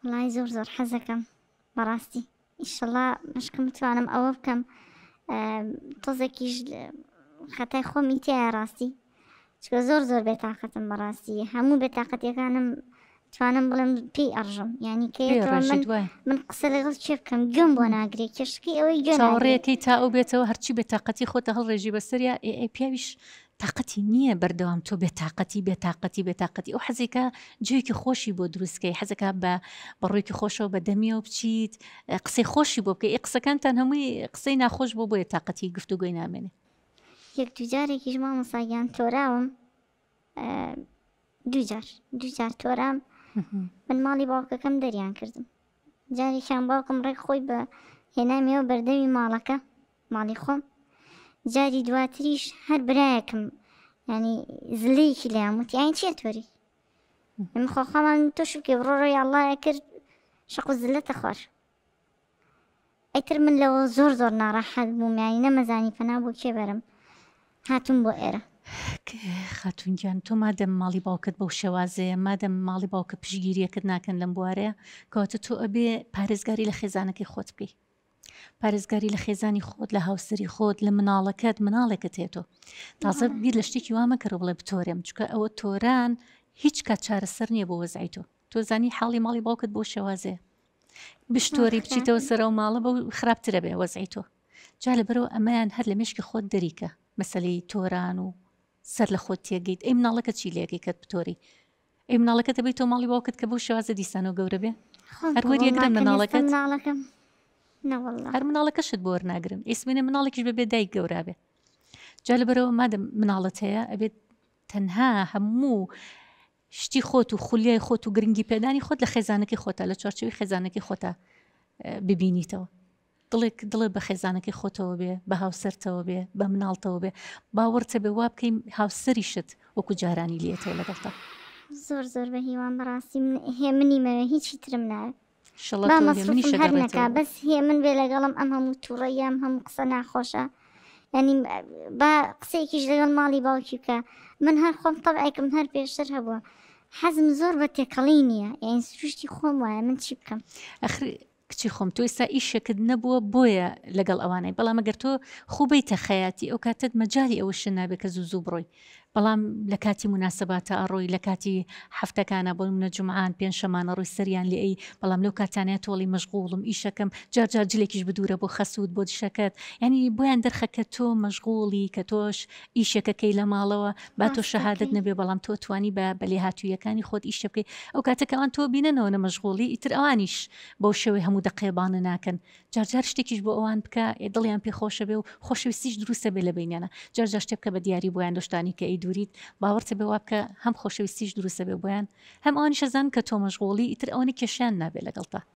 وەڵای زۆر زۆر حەزەکەم بەڕاستی ئیشەڵا مشکم بتوانم ئەوە بکەم تۆزێکیش خەتای خۆمی تایە ڕاستی چکە زۆر زۆر بێتاقەتم بەڕاستی هەموو بێتاقەتیەکانم توانم بڵێم پێی ئەڕژم ینی کە من من قسە لەگەڵ چێ بکەم گوێم بۆ ناگرێ کێشکی ئەوەی گوێ چاوەڕێەکەی تا ئەو بێتەوە هەرچی بێتاقەتی خۆتە هەڵڕێژی بەسەریا ئێ ئەی پیاویش تاقەتی نییە بەردەوام تۆ بێتاقەتی بێتاقەتی بێتاقەتی ئەو حەزێکە جێکی خۆشی بۆ دروستکەی حەزەکە بە بەڕوویەکی خۆشەوە بە دەمیەوە بچیت قسەی خۆشی بۆ بکەی قسەکانتان هەمووی قسەی ناخۆش بۆ بۆیە تاقەتی گفتوگۆی نامێنێ. یەک دووجارێکیش مامۆستا گیان تۆراوم دووجار دووجار تۆرام من ماڵی باوکەکەم دەریان کردم جارێکیان باوکم ڕێک خۆی بە هێنامیەوە بەردەمی ماڵەکە ماڵی خۆم جاری دواتریش هەر برایەکم ینی زلەیەکی لەیان وتی ئاین چیە تۆری من خۆ خۆمان تۆ شوکێ بڕۆ یاڵڵایە کرد شەق و زلەتە خوار ئیتر من لەوە زۆر زۆر ناڕەحەت بووم یانی نەمەزانی پەنا بۆ کێ بەرم هاتووم بۆ ئێرە. خاتوون گیان تۆ مادەم ماڵی باوکت بەو شێوازەیە مادەم ماڵی باوکە پشگیریەکەت ناکەن لەم بوارەیە کەواتە تۆ ئەبێ پارێزگاری لە خێزانەکەی خۆت بکەی پارێزگاری لە خێزانی خۆت لە هاوسەری خۆت لە مناڵەکەت مناڵێکت هەیە تۆ تازە بیر لە شتێکی وا مەکەرەوە بڵێ بتۆرێم چونکە ئەوە تۆران هیچ کات چارەسەر نییە بۆ وەزعی تۆ تۆ زانی حاڵی ماڵی باوکت بۆ شێوازەیە بشتۆری بچیتەوە سەرەوە ماڵە بە خراپترە بێ وەزعی تۆ جا لەبەرەوە ئەمەیان هەر لە مشکی خۆت دەریکە مەسلەی تۆران و سەر لە خۆت تێگەیت ئەی مناڵەکە چی لێگەی کەت بتۆری ئەی مناڵەکە دەبیت تۆ ماڵی باوکت کە بۆ شێوازە دیسانەوە گەورە بێ هەر وەریەگرن مناڵەکەت مناڵەکەم هەر مناڵەکەشت بۆ وەرناگرن ئیسمینە مناڵێکیش بەبێ دایک گەورە بێ جا لەبەرەوە مادەم مناڵت هەیە ئەبێت تەنها هەموو شتی خۆت و خولیای خۆت و گرنگی پێدانی خۆت لە خێزانەکەی خۆتا لە چوارچێوەی خێزانەکەی خۆتا ببینیتەوە دڵێک دڵێ بە خێزانەکەی خۆتەوە بێ بە هاوسەرتەوە بێ بە مناڵتەوە بێ باوەڕتە بێ وا بکەین هاوسەریشت وەکو جارانی لێتەوە لەگەڵتا. زۆر زۆر بە هیوام بەڕاستی من هێمنی مەوێ هیچی ترم ناوێ شڵە با تۆ مەسروفم هێمنیشە هەر نەکا گەڕێتەوە. بەس هێمن بێ لەگەڵم ئەم هەموو توڕەیە ئەم هەموو قسە ناخۆشە یانی با قسەیەکیش لەگەڵ ماڵی باوکی بکە من هەر خۆم تەبعێکم هەر پێشتر هەبووە حەزم زۆر بە تێکەڵی نییە یانی سروشتی خۆم وایە من چی بکەم ئەخر کچی خۆم تۆ ئێستا ئیشێکت نەبووە بۆیە لەگەڵ ئەوانەی بەڵام ئەگەر تۆ خۆ بیتە خەیاتی ئەو کاتت مەجالی ئەوەشت نابێت کە زوو زوو بڕۆی بەڵام لە کاتی موناسەباتە ئەڕۆی لە کاتی هەفتەکانە بۆ نمونە جومعان پێنجشەمانە ڕۆی سەریان لێ ئەی بەڵام لەو کاتانەیە تۆڵی مەشغوڵم ئیشەکەم جار جار جلێکیش بدورە بۆ خەسوت بۆ دشەکەت یانی بۆیان دەرخە کە تۆ مەشغوڵی کە تۆش ئیشێکەکەی لە ماڵەوە با تۆ شەهادەت ڕاستەکەی. نەبێ بەڵام تۆ توانی بە بە لێهاتوویەکانی خۆت ئیشە بکەی ئەو کاتە کە ئەوان تۆ بینەنەوە نە مەشغوڵی ئیتر ئەوانیش بەو شێوەی هەموو دەقەیە بانە ناکەن جار جار شتێکیش بۆ ئەوان بکە ئێ دڵیان پێ خۆشە بێ و خۆشەویستیش دروستە بێ لە بەینیانە جار جار شتێ بکە بە دیاری بۆیان لەو شتانی کە ئەیدوریت باوەڕتە بێ وا بکە هەم خۆشەویستیش دروستە بێ بۆیان هەم ئەوانیش ئەزانن کە تۆ مەشغوڵی ئیتر ئەوەنە کێشەیان نابێ لەگەڵتا.